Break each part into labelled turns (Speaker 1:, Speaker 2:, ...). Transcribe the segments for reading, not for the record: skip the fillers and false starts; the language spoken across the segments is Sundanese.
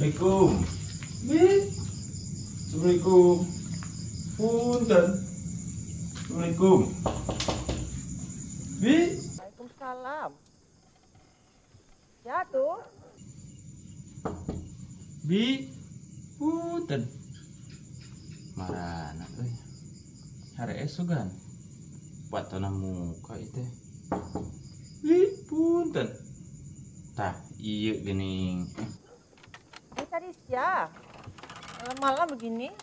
Speaker 1: Assalamualaikum. Bi. Assalamualaikum. Punten. Assalamualaikum. Bi.
Speaker 2: Waalaikumsalam. Ya tuh.
Speaker 1: Bi. Punten. Marana euy. Hare sugan. Patona muka itu. Bi, punten. Tah, ieu geuning.
Speaker 2: Tadi siang. Malam-malam begini.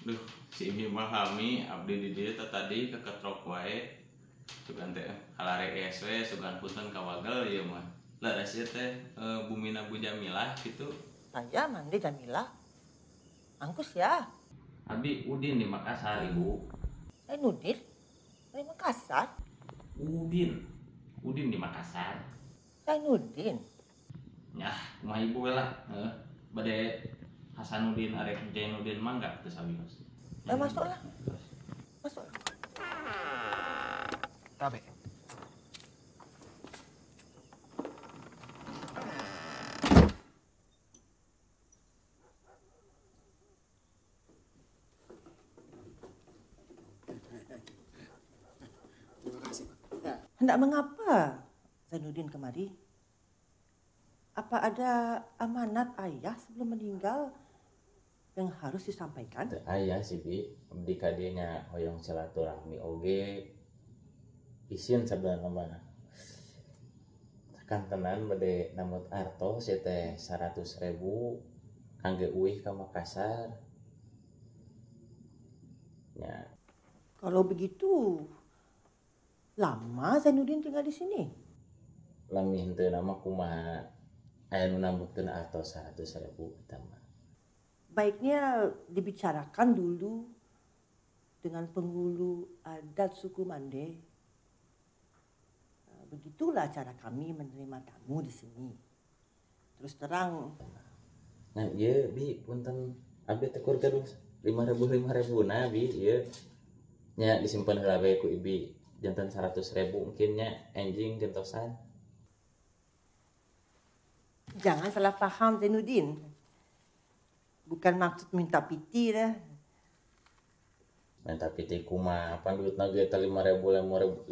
Speaker 1: Duh, si Imi mah hami abdi di dieu teh tadi keketrok wae. Sugan teh halare es we, sugan punten ka wagel ieu mah. Leres ieu teh bumina Bu Jamilah kitu.
Speaker 2: Saya mandi Jamilah. Angkus ya.
Speaker 1: Abi Udin di Makassar, Ibu.
Speaker 2: Nudin? Di Makassar?
Speaker 1: Udin. Udin di Makassar.
Speaker 2: Saya Nudin.
Speaker 1: Nyah, kumaha ibu we lah. Heeh. Bade Hasanuddin arek Jainuddin mah enggak teu sawios.
Speaker 2: Masuklah. Masuk.
Speaker 3: Tabe. Terima kasih, Pak.
Speaker 2: Hendak mengapa Zainuddin kemari? Apa ada amanat ayah sebelum meninggal yang harus disampaikan?
Speaker 1: Ayah sih, Bi. Abdi ka dieu nya hoyong silaturahmi oge. Isin sabenerna mah. Kantenan bade namut artos ieu teh 100.000 kangge uih ka Makassar. Ya.
Speaker 2: Kalau begitu lama Zainuddin tinggal di sini?
Speaker 1: Lami henteu mah kumaha aya nu nambutkeun artos 100.000 eta mah.
Speaker 2: Baiknya dibicarakan dulu dengan penghulu adat suku Mande. Begitulah cara kami menerima tamu di sini. Terus terang.
Speaker 1: Nah, ieu Bi, punten abdi teh kur gaduh 5.000 na Bi, ieu. Nya disimpen heula we ku Ibi. Janten 100.000 mungkin nya enjing gentosan.
Speaker 2: Jangan salah paham Zainuddin. Bukan maksud minta piti dah.
Speaker 1: Minta piti kumaha? Pan duitna ge teh 5.000 5.000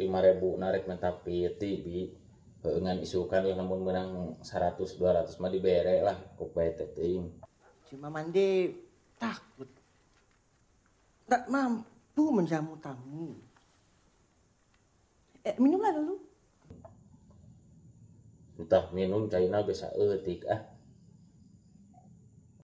Speaker 1: narek minta piti Bi. Heueuh ngan isukan lah lamun meunang 100 200 mah dibere lah ku bae teh teuing.
Speaker 2: Cuma Mande takut. Tak mampu menjamu tamu. Minumlah dulu.
Speaker 1: Entah minum caina bisa eutik ah.